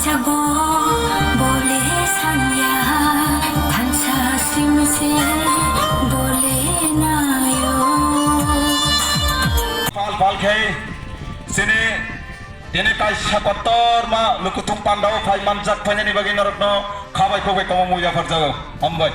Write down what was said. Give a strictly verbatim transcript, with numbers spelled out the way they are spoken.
Bole sanya thansa simse bole nayo. Pal pal khe sini tini kaisa kotorma lukuthum pandao phai manjak phainani bagwi norokno khabai khukbai tongmung yapharjago. Hambai.